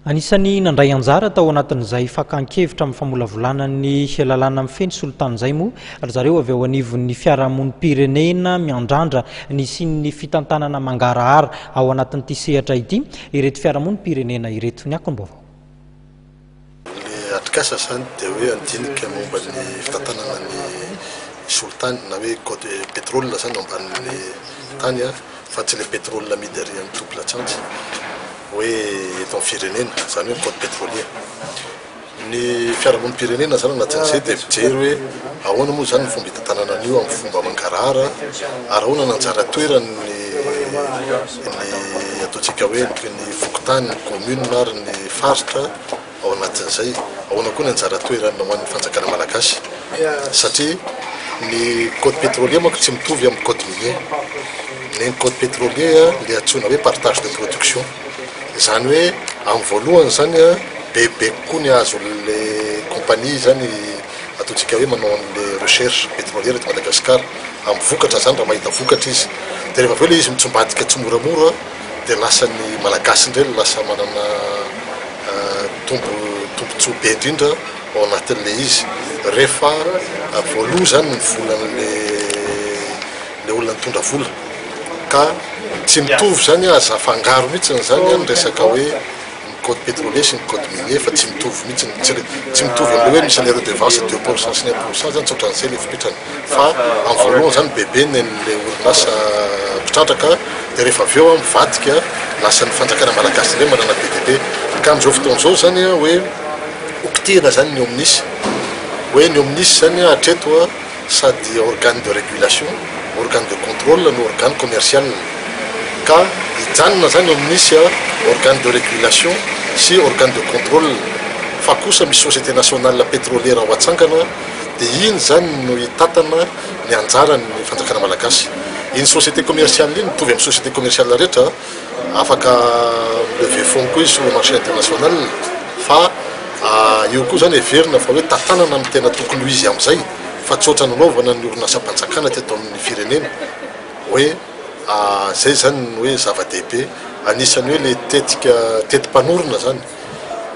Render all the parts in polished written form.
Anisan'ny nandray anjara tao anatin'izay fakan-kevitra amin'ny famolavolana ny lalàna mifehy ny solitany izay moa ry zareo avy ao anivon'ny fiarahamonim-pirenena miandrandra ny hisian'ny fitantanana mangarahara ao anatin'ity sehatra ity ireto fiarahamonim-pirenena ireto. Ny akom-baovao. Ny atrikasa izany dia hoe handinika momba ny fitantanana ny solitany na hoe code pétrole izany ao ambanin'ny tany fa tsy ilay pétrole amidy ary amin'ny toby lasantsy. Hoe eto amin'ny firenena, izany hoe ny code pétrolier. Ny fiarahamonim-pirenena izany anatin'izay dia mijery hoe ahoana moa izany ny fomba hitantanana an'io amin'ny fomba mangarahara ary ahoana ny anjara toeran'ny ny ataontsika hoe ny fokontany, ny commune ary ny faritra ao anatin'izay. Ahoana koa ny anjara toerana ho an'ny fanjakana malagasy satria ny code pétrolier manko tsy mitovy amin'ny code minier. Ny code pétrolier le antsoina hoe partage de production. Izany hoe amin'ny voalohany izany bebe kokoa ny azon'le compagnie izany ataontsika hoe manao an'le recherche pétrolière eto Madagascar amin'ny vokatra izany raha mahita vokatra izy. Dia rehefa avy eo le izy mitsombadika tsimoramora dia lasa ny Malagasy indray no lasa manana tombo tombotsoa be indrindra ao anatin'ilay izy rehefa voaloa izany ny volan'le le olona nitondra vola ka tsy mitovy izany aza afangaro mihitsy izany ny resaka hoe ny code pétrolier sy ny code minier fa tsy mitovy mihitsy tsy tsy mitovy amin'ilay hoe misy an'ilay redevance 2% sy ny 1% zany tsy ohatran'izay ilay fipetrany fa amin'ny voalohany zany bebe ny an'ilay orinasa mpitrandraka dia rehefa avy eo mivadika lasa ny fanjakana malagasy indray manana be dia be ka amin'izao fotoana izao zany hoe hokitihina zany ny OMNIS hoe ny OMNIS zany hatreto sady organe de régulation, organe de contrôle no organe commercial ka hijanona zany OMNIS organe de régulation sy organe de contrôle fa kosa misy société nationale pétrolière ho atsangana dia iny zany no hitatana ny anjaran'ny fanjakana malagasy. Iny société commerciale iny mitovy amin'ny société commerciale rehetra, afaka mi-lever fonds koa izy sur le marché international fa io koa zany heverina fa hoe tantanana amin'ny tena tokony ho izy amin'izay fa tsy ohatran'ny nanaovana ny orinasam-panjakana teto amin'ny firenena hoe zay zany no hoe zava-dehibe anisan'ny hoe le tetika teti-panorona zany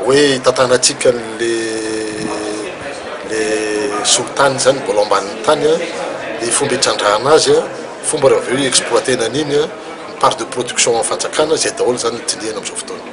hoe hitantanantsika an'le le solitany zany mbola ao ambanin'ny tany ny fomba hitrandrahana azy, fomba rehefa avy eo hi-exploiter-na an'iny, ny part de production an'ny fanjakana, zay daholo zany no dinihana amin'izao fotoana.